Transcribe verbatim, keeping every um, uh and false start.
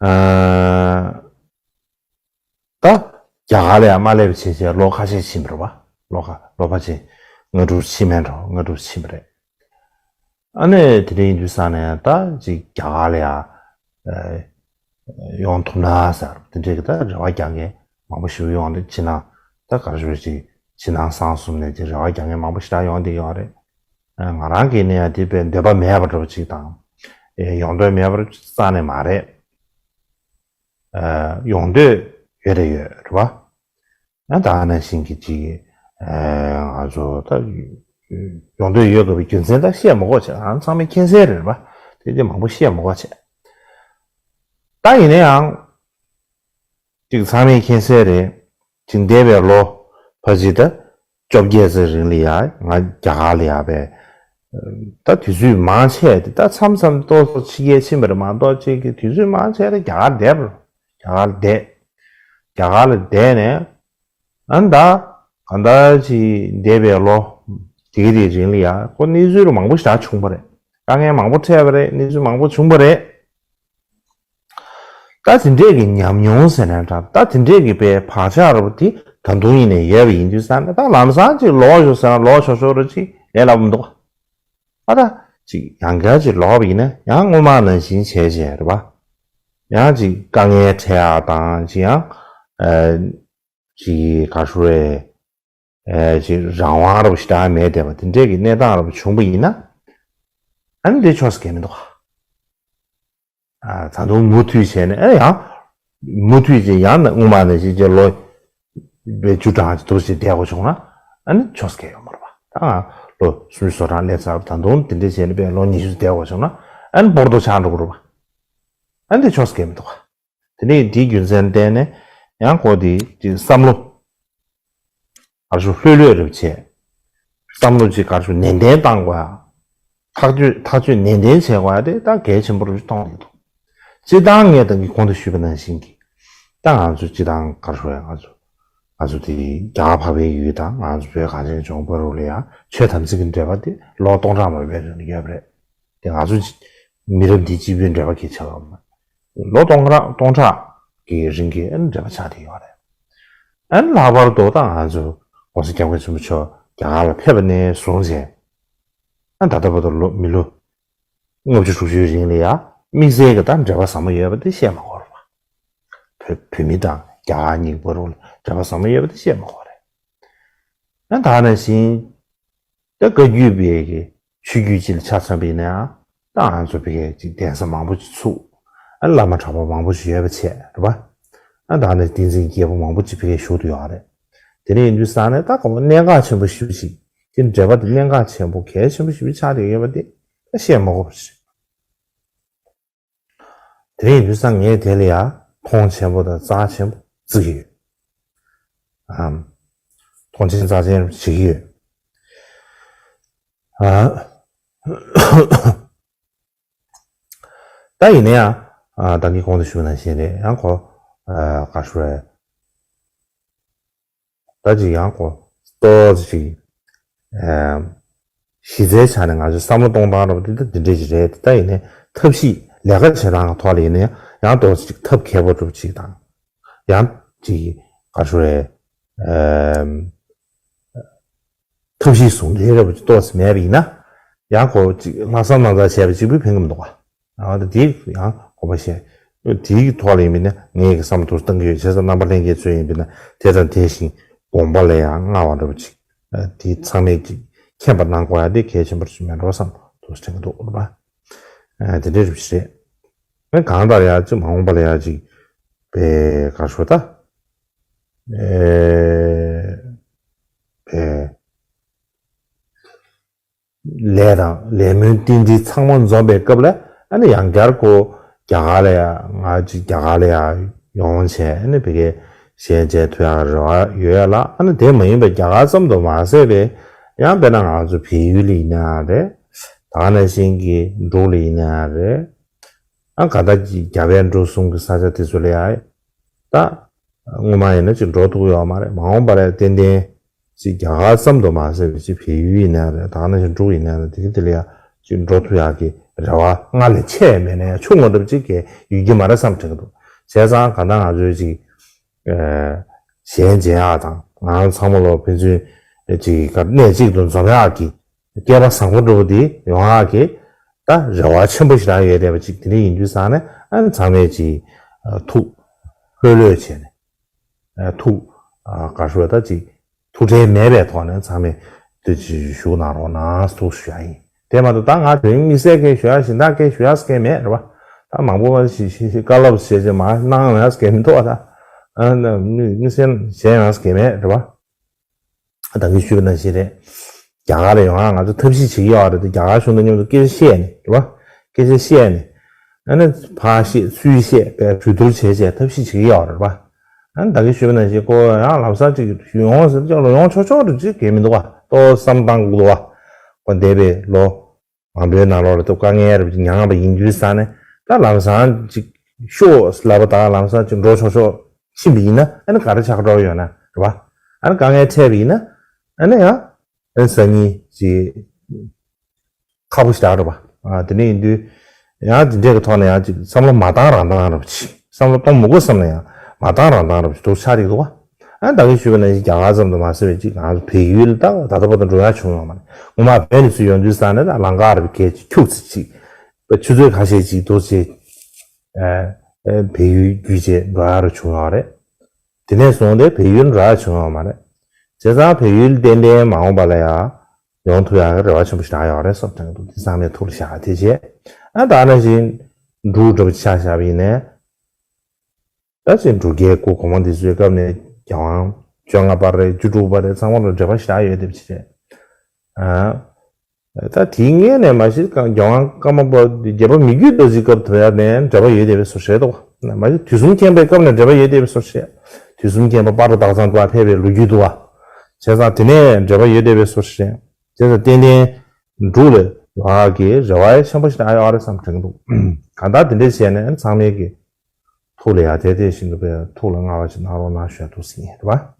ཨ། ད་རྒྱ་གར་ལ་ཡང་མ་སླེབས་བྱས་བྱས་ལོ་ཁ་ཤས་ཕྱིན་པ་རེད་བ། ལོ་ཁ་ལོ་ཕལ་ཆེར་ལྔ་དྲུག་ཕྱིན་མིན་འགྲོ། ལྔ་དྲུག་ཕྱིན་པ་རེད། ཨ་ནི་དེ་འདྲ་ཡིན་དུས་ཙང་ནས་ད་ཅིག་རྒྱ་གར་ལ་ཡང་ཨ་ཡོང་ཐུབ་ན་ཟེར་དེ་འདྲའི་གི་ད་རེ་བ་རྒྱག་མཁན་མང་པོ་ཞིག་ཡོང་དུས། ཕྱི་ནང་ད་ག་རེ་ཞུ་ཅིག་ཕྱི་ནང་གསང་གསུམ་ནས་ཅིག་རེ་བ་རྒྱག་མཁན་མང་པོ་ཞེ་དྲག་ཡོང་བསྡད་ཡོད་རེད། ཨ་ང་རང་གིས་ནི་ཡང་དེ་དཔེ་འདོད་པ་མེད་པ་འདྲ་པོ་ཅིག་དང་། ཨེ་ཡོང་འདོད་མེད་པ་རྩ་ནས་མ་རེད། ཨ་ཡོང་འདོད་ཡོད་རེད། ཡོད་རེད་བ། ཨ་ད་ནང་བཞིན་གྱི་ཅིག་ཨ་ང་ཚོ་ད་ཡོང་འདོད་ཡོད་དགོས་པའི་རྒྱུ་མཚན་ད་བཤད་མི་དགོས་བྱས། ང་ཚང་མས་མཁྱེན་གསལ་རེད་བ། དེ་དེ་མང་པོ་བཤད་མི་དགོས་བྱས། ད་ཡིན་ན་ཡང་ཅིག་ཚང་མས་མཁྱེན་གསལ་རེད། ཅིག་འདས་པའི་ལོ་ཕལ་ཆེར་ད་བཅོ་བརྒྱད་ཙམ་རིང་ལ་ཡ་ང་རྒྱ་གར་ལ་ཡ་བས། ད་དུས་ཚོད་མང་ཆེ་དེ་ད་མཚམས་མཚམས་ཏོག་ཙམ་ཕྱི་རྒྱལ་ཕྱིན་པ་རེད་མ་གཏོགས། ཅིག་གི་དུས་ཚོད་མང་ཆེ་རེ་རྒྱ་གར་བསྡད་པ་རེད། རྒྱ་གར་བསྡད། རྒྱ་གར་ལ་བསྡད་ནས་ཨ་ནི་ད་གང་ལྟར་ཅིག་འདས་པའི་ལོ་དེ་གི་དེ་རིང་ལ་ཡ་ཁོ་གནས་ཚུལ་རུ་མང་པོ་ཞེ་དྲག་བྱུང་པ་རེད། དཀའ་ངལ་མང་པོ་འཕྲད་པ་རེད། གནས་ཚུལ་མང་པོ་བྱུང་པ་རེད། ད་དེ་འདྲས་ཀྱི་ཉམས་མྱོང་ཟེར་ནའི་འདྲ། ད་དེ་འདྲས་ཀྱི་པའི་བག་ཆགས་ར་བ་དེ་ད་དུང་ཡིན་ནས་ཡོད་པ་ཡིན་དུས་ཙང་ནས། ད་ལམ་སང་ཅིག་ལོག་ཞོག་ཟེར་ན་ལོག་ཆོག་ཆོག་ར་ཅིག་ལས་སླ་པོ་མི་འདུག་ཨ་ད་ཅིག་ཡང་བསྐྱར་ཅིག་ལོག་པ་ཡིན་ན་ཡང་སྔོན་མ་ནང་བཞིན་བྱས་བྱས་རེད་པ། ཡང་ཅིག་དཀའ་ངལ་འཕྲད་ཡག་དང་། ཅིག་ཡང་ཨ་ཅིག་ག་རེ་ཞུ་རེད། ཨེ་ཅིག་རང་དབང་ར་བ་ཞེ་དྲག་མེད་བསྡད་པ་དེ་འདྲས་ཀྱི་གནས་སྟངས་ར་བ་བྱུང་པ་ཡིན་ན། ཨ་ནི་དེ་ཆོག་ས་གང་ཡང་མི་འདུག་ཨ་ད་དུང་མུ་མཐུད་བྱས་ནས། ཨ་ཡང་མུ་མཐུད་ཅིག་ཡང་ན་སྔོན་མ་ནང་བཞིན་ཅིག་ལོ་བའི་བཅུ་གྲངས་ཅིག་འདུག་ཅིག་བསྡད་དགོས་བྱུང་ན། ཨ་ནི་ཆོག་ས་གང་ཡང་ཡོད་མ་རེད་པ། ད་ང་ལོ་སུམ་ཅུ་སོ་གྲངས་སླེབས་ཚར་བ། ད་དུང་དེ་འདྲས་བྱས་ནས་པའི་ལོ་ཉི་ཤུ་བསྡད་དགོས་བྱུང་ན། ཨ་ནི་སྤོར་ཏོ་ཆགས་འགྲོ་གི་རེད་པ། ཨ་ནི་དེ་ཆོག་ས་གང་ཡང་མི་འདུག་ག་དེ་ནས་དེའི་རྒྱུ་མཚན་བརྟེན་ནས་ཡང་ཁོ་དེ་དེ་བསམ་བློ་ག་རེ་ཞུ་ལྷོད་ལྷོད་རེ་བྱས། བསམ་བློ་ཅིག་ག་རེ་ཞུ་ནན་ཏན་བཏང་དགོས། ཐག་གཅོད་ཐག་གཅོད་ནན་ཏན་བྱེད་དགོས་དེ་ད་གལ་ཆེན་པོ་རེ་མཐོང་གི་འདུག་སྤྱིར་བཏང་ངས་ད་གིན་གོང་དུ་ཞུས་པ་ནང་བཞིན་གྱི། ད་ང་ཚོ་སྤྱིར་བཏང་ག་རེ་ཞུ་ཡ། ང་ཚོ་ང་ཚོ་དེ་རྒྱ་གར་འཕགས་པའི་ཡུལ་དང་ང་ཚོ་བོད་གངས་ཅན་ལྗོངས་བར་དུ་ལ་ཡ་ཆོས་དམ་ཚིག་གི་འབྲེལ་བ་དེ་ལོ་སྟོང་ཕྲག་མང་པོའི་རིང་ལ་ཡོད་པ་རེད། དེ་ང་ཚོ་མི་རབས་འདིའི་སྤྱི་པའི་འབྲེལ་བ་གལ་ཆེ་བ་མ། ལོ་སྟོང་ཕྲག་སྟོང་ཕྲག་གི་རིང་གི་ཨ་ནི་འབྲེལ་བ་ཆགས་བསྡད་ཡོད་རེད། ཨ་ནི་ལྷག་པར་དུ་ད་ང་ཚོ་༸གོང་ས་༸སྐྱབས་མགོན་ཆེན་པོ་མཆོག་རྒྱ་གར་ལ་ཕེབས་པ་ནས་བཟུང་བྱས། ཨ་ད་ལྟ་བར་དུ་ལོ་མི་ལོ་ལྔ་བཅུ་དྲུག་ཅུའི་རིང་ལ་ཡ་དམིགས་བསལ་གྱི་ད་འབྲེལ་བ་ཟབ་མོ་ཡོད་པ་དེ་བཤད་མ་དགོས་རེད་པ། བོད་བོད་མི་དང་རྒྱ་གར་གཉིས་བར་དུ་འབྲེལ་བ་ཟབ་མོ་ཡོད་པ་དེ་བཤད་མ་དགོས་རེད། ཨ་ད་ནང་བཞིན། ད་བཀའ་བརྒྱུད་པའི་གི་ཆོས་བརྒྱུད་ཅིག་ལ་ཆ་མཚོན་པ་ཡིན་ན་ཡང་། ད་ང་ཚོ་བོད་ཀྱི་ཅིག་གདན་ས་མང་པོ་ཅིག་ཚུགས། ཨ་བླ་མ་གྲྭ་པ་མང་པོ་ཞིག་ཡོད་པ་བྱས་རེད་པ། ཨ་ད་ནི་བསྟན་འཛིན་རྒྱལ་པོ་མང་པོ་ཅིག་བོད་ཀྱི་བཞུགས་བསྡད་ཡོད་རེད། དེ་འདྲ་ཡིན་དུས་ཙང་ནས་ད་གོང་མ་གནད་འགག་ཆེན་པོ་ཞེ་པོ་ཅིག་དེ་འབྲེལ་བ་དེ་གནད་འགག་ཆེན་པོ་གལ་ཆེན་པོ་ཞེ་པོ་ཆགས་བསྡད་ཡོད་པ་དེ་ད་བཤད་མ་དགོས་པ་རེད། དེ་ཡིན་དུས་ཙང་ངས་དེ་ལ་ཡ་མཐོང་ཆེན་པོ་དང་རྩ་ཆེན་པོ་བརྩི་གི་ཡོད། ཨམ། མཐོང་ཆེན་རྩ་ཆེན་བྱེད་ཀྱི་ཡོད། ཨ། ད་ཡིན་ན་ཡང་། ཨ། ད་གིན་གོང་དུ་ཞུས་པ་ནང་བཞིན་རེད། ཡང་ཁོ། ཨ། ག་ཞུ་རེད། ད་ཅིག་ཡང་ཁོ་ཏོག་ཙམ་ཅིག་ཨ། གཞི་རྩའི་ཆ་ནས་ང་ཚོའི་བསམ་བློ་གཏོང་སྟངས་འདྲ་པོ་དེ་ད་འདི་འདྲས་ཅིག་རེད། ད་ཡིན་ནའི་ཐབས་ཤེས་ལས་ཀ་བྱེད་སྟངས་ཀྱི་ཐོག་ལ་ཡིན་ན་ཡང་ཡང་ཏོག་ཙམ་ཅིག་ཐབས་མཁས་པོ་འདྲ་པོ་ཅིག་དང་། ཡང་ཅིག་ག་ཞུ་རེད། ཨ། ཐབས་ཤེས་ཟུང་འབྲེལ་འདྲ་པོ་ཅིག་ཏོག་ཙམ་མེད་པ་ཡིན་ན། ཡང་ཁོ་ཅིག་ལྷག་བསམ་རྣམ་དག་བྱས་པ་གཅིག་པུས་ཕན་གྱི་མི་འདུག་ག་ཨ་ད་དེ་ཡང་དགོངས་པ་བཞེས། དེའི་ཐོག་ལ་ཡིན་པ་ཡིན་ན་ངས་ཀྱི་བསམ་བློ་གཏོང་གི་ཡོད། བྱས་ཙང་རྣམ་པ་ལྷན་རྒྱས་ཚོས་ཡིན་པ་ཡིན་ན་དེ་དང་དེ་བཞིན་དགོངས་པ་ལ་ཡང་མངའ་བ་འདྲ་པོ་ཅིག་ཨ་དེ་ཚང་མས་ཀྱི་མཁྱེན་པ་གནང་དགོས་ཡ་དེ་གལ་ཆེན་པོ་ཞིག་མེད་འགྲོ་བསམ་འདུག་དྲན་གྱི་འདུག་རེད་པ། ཨ་དེ་འདྲའི་རིགས་རེད། ཨ་གང་ལྟར་ཡ་ཅིག་མ་འོངས་པ་ལ་ཡ་ཅིག་པའི་ག་ཞུ་ད། ཨེ། པའི། ལས་དང་ལས་སྨོན་རྟེན་འབྲེལ་ཚང་མ་འཛོམས་པའི་སྐབས་ལ། ཨ་ནི་ཡང་བསྐྱར་ཁོ་རྒྱ་གར་ལ་ཡ་ང་ཅིག་རྒྱ་གར་ལ་ཡ་ཡོང་བྱས། ཨ་ནི་བི་ཀའི་ཞལ་མཇལ་ཐུབ་ཡག་རེ་བ་ཡོད་ཡ་ལ། ཨ་ནི་དེ་མ་ཡིན་པའི་རྒྱ་གར་ཙམ་དུ་མ་ཟད་པའི་ཡང་དཔེར་ན་ང་ཚོ་བལ་ཡུལ་ལ་ཡིན་ན་ཡང་རེད། ད་ག་ནང་བཞིན་གྱི་འབྲུག་ལ་ཡིན་ན་ཡང་རེད། ཨ་ག་ད་ཀྱི་རྒྱ་བལ་འབྲུག་གསུམ་གྱི་ས་ཆ་དེ་ཚོ་ལ་ཡ། ད། སྔོན་མ་ཡིན་ན་ཅིག་འགྲོ་ཐུབ་ཡོད་མ་རེད། མ་འོངས་པར་ཡང་ཏན་ཏན་ཅིག་རྒྱ་གར་ཙམ་དུ་མ་ཟད་པའི་ཅིག་བལ་ཡུལ་ཡིན་ན་རེད། ད་ག་ནང་བཞིན་འབྲུག་ཡིན་ན་རེད། དེ་ག་དེ་ལ་ཡ་ཅིག་འགྲོ་ཐུབ་ཡག་གི་ རེ་བ་སྔར་ལས་ཆེ་མེད་ན་ཡང་ཆུང་ངུ་འདྲ་པོ་ཅིག་གས་ཡོད་ཀྱི་མ་རེད་བསམ་དྲན་གྱི་འདུག་བྱས་ཙང་གང་ལྟར་ང་ཚོས་ཅིག་གཞན་མཇལ་ཡག་དང་ང་ཚང་མ་ལོ་ཕན་ཚུན་ཅིག་ག་གནས་གཅིག་ཏུ་འཛོམས་ཡག་གི་སྐལ་པ་བཟང་པོ་འདྲ་པོ་དེ་ཡོང་ཡག་གི་ད་རེ་བ་ཆེན་པོ་ཞིག་རང་ཡོད་བསྡད་པ་ཅིག་དེ་འདྲ་ཡིན་དུས་ཙང་ནས་ཨ་ནི་ཚང་མས་ཅིག་ཐུགས་ལྷོད་ལྷོད་བྱས་ནས་ཐུགས་ག་རེ་ཞུ་བ་ད་ཅིག་ཐུགས་ཁྲལ་མེད་པའི་ཐོག་ནས་ཚང་མས་དུ་ཅིག་ཞུ་གནང་རོགས་གནང་ཐུགས་ཞུ་ཡ་ཡིན། དེ་མ་གཏོགས་ད་ང་དོན་དམིགས་བསལ་སྐད་ཞུ་ཡ་གཞན་དག་སྐད་ཞུ་ཡ་སྐད་མེད་རེད་བ། ད་མང་པོ་བ་ཞིག་ཞིག་ཞིག་བཀའ་སློབ་བྱས་རྗེས་མ་གནང་ཡ་སྐད་མི་འདུག་བ། ད་དམིགས་བསལ་གཞན་ཡང་སྐད་མེད་རེད་བ། ད་གིན་ཞུས་པ་ནང་བཞིན་རེད། རྒྱ་གར་ལ་ཡོང་ཡ་ང་ཚོ་ཐབས་ཤེས་བྱེད་ཀྱི་ཡོད་རེད་དེ་རྒྱ་གར་གཞུང་དང་མཉམ་དུ་སྐད་ཆ་བཤད་ནས་རེད་བ། སྐད་ཆ་བཤད་ནས། ཨ་ནི་ཕར་བཤད་ཚུར་བཤད་པའི་གྲོས་བསྡུར་བྱས་བྱས་ཐབས་ཤེས་བྱེད་ཀྱི་ཡོད་རེད་བ། ཨ་ནི་ད་གིན་ཞུས་པ་ནང་བཞིན་ཁོ་ཡང་ལམ་སང་ཅིག་ཡོང་ཟེར་ཅིག་ལ་ཡོང་ཆོག་ཆོག་རེད་ཅིག་གལ་མི་འདུག་བ། ཏོག་བསམ་བཏང་དགོས་འདུག་བ། ཁོ་འདས་པའི་ལོ་མང་པོའི་ནང་ལོགས་ལ་ཏོག་དཀའ་ངལ་རེད་ཅིག་མྱངས་པ་ཡིན་དུས་ཙང་ནས་ད་ལམ་སང་ཅིག་ཤོག་ལབ་པ་དང་ལམ་སང་ཅིག་འགྲོ་ཆོག་ཆོག་ཕྱིན་པ་ཡིན་ན་ཨ་ནི་ག་རེ་ཆགས་འགྲོ་ཡོད་ན་རེད་བ། ཨ་ནི་དཀའ་ངལ་འཕྲད་པ་ཡིན་ན་ཨ་ནི་ཡང་ཨ་ནི་སང་ཉིན་ཅིག་ཁག་པོ་ཞིག་རེད་པ། ཨ་དེ་འདྲ་ཡིན་དུས་ཡང་དེ་འདྲའི་གི་ཐོག་ནས་ཡང་ཅིག་བསམ་བློ་མ་བཏང་རང་བཏང་རེད་པ་ཅིག་བསམ་བློ་གཏོང་མི་དགོས་བསམ་ན་ཡང་མ་བཏང་རང་བཏང་རེད་པ་ཅིག་འདུག་ཆགས་ཀྱི་འདུག་བ། ཨ་ད་གིན་ཞུས་པ་ནང་བཞིན་རྒྱ་གར་ཙམ་དུ་མ་ཟད་པའི་ཅིག་ང་ཚོ་བལ་ཡུལ་ད་ད་ལྟ་བར་དུ་འགྲོ་ཡ་བྱུང་ཡོད་མ་རེད། སྔོན་མ་བོད་ནས་ཚུར་ཡོང་དུས་ཙང་ནས་ད་ལམ་ཁ་རེད་པ་གས་ཅིག་འཁྱུག་ཙམ་ཅིག་ཆུ་ཚོད་ཁ་ཤས་ཅིག་འདུག་ཅིག་ཨ་ཨ་བལ་ཡུལ་བརྒྱུད་བྱས་འགྲོ་ཡ་རུ་བྱུང་ཡོད་རེད། དེ་ནས་བཟུང་སྟེ་བལ་ཡུལ་འགྲོ་ཡ་བྱུང་ཡོད་མ་རེད། བྱས་ཙང་བལ་ཡུལ་ཏན་ཏན་མ་འོངས་པ་ལ་ཡང་ཡོང་ཐུབ་ཡག་གི་རེ་བ་ཆེན་པོ་ཞིག་རག་ཡོད་རེད་བསམ་དྲན་གྱི་འདུག་དེ་ཚང་མས་ཐུགས་ལ་བཞག་དེ་བྱས། ཨ་ད་ནང་བཞིན་འབྲུག་འདྲ་པོ་ཆ་བཞག་པ་ཡིན་ནའི། ད་ཅིག་འབྲུག་རྒྱལ་སྐུ་གོང་མ་འདི་ཚོའི་སྐབས་ནས་རྒྱལ་དབང་བཅོ་ལྔ་པ་རེད་བཅུ་དྲུག་པ་རེད་ཚང་མ་ལ་འབྲེལ་བ་ཞེ་དྲག་ཡོད་བསྡད་པ་ཅིག་རེད། ཨ། ད་དེའི་སྔོན་ནས་མ་གཞི་རྒྱལ་དབང་ཀརྨ་པ་བརྒྱད་པ་མི་བསྐྱོད་རྡོ་རྗེའི་སྐབས་དེ་ཡར་ནས་འབྲེལ་བ་ཡོད་བསྡད་པའི་བཟོ་འདྲ་རེད་དོ། མ་གཞི་དུས་གསུམ་མཁྱེན་པའི་སྐབས་ནས་འབྲེལ་བ་ཡོད་བསྡད་པའི་བཟོ་འདྲ་རེད། དུས་གསུམ་མཁྱེན་པ་སྤ་རོ་སྟག་ཚང་དུ་ཕེབས་པའི་ལོ་རྒྱུས་འདུག་བ། བྱས་ཙང་དེ་ནས་འབྲེལ་བ་ཡོད་བསྡད་པའི་བཟོ་འདྲ་རེད། བྱས་ཙང་ཏན་ཏན་འབྲུག་ལ་ཡོང་ཡག་གི་རེ་བ་ཆེན་པོ་ཞིག་ཨ་ཡོད་རེད་བསམ་དྲན་གྱི་འདུག་གང་ལྟར་དེ་འདྲས་བྱས་ནས་ཚང་མས་ཀྱི་ཐུགས་ལ་ཡ་དེ་དེ་བཞིན་དུ་ཐུགས་ལ་མངའ་བ་ཞིག་གནང་རོགས་གནང་ཞུ་ཡ་འདུག་ཟེར་ཡིན་རེད་བ།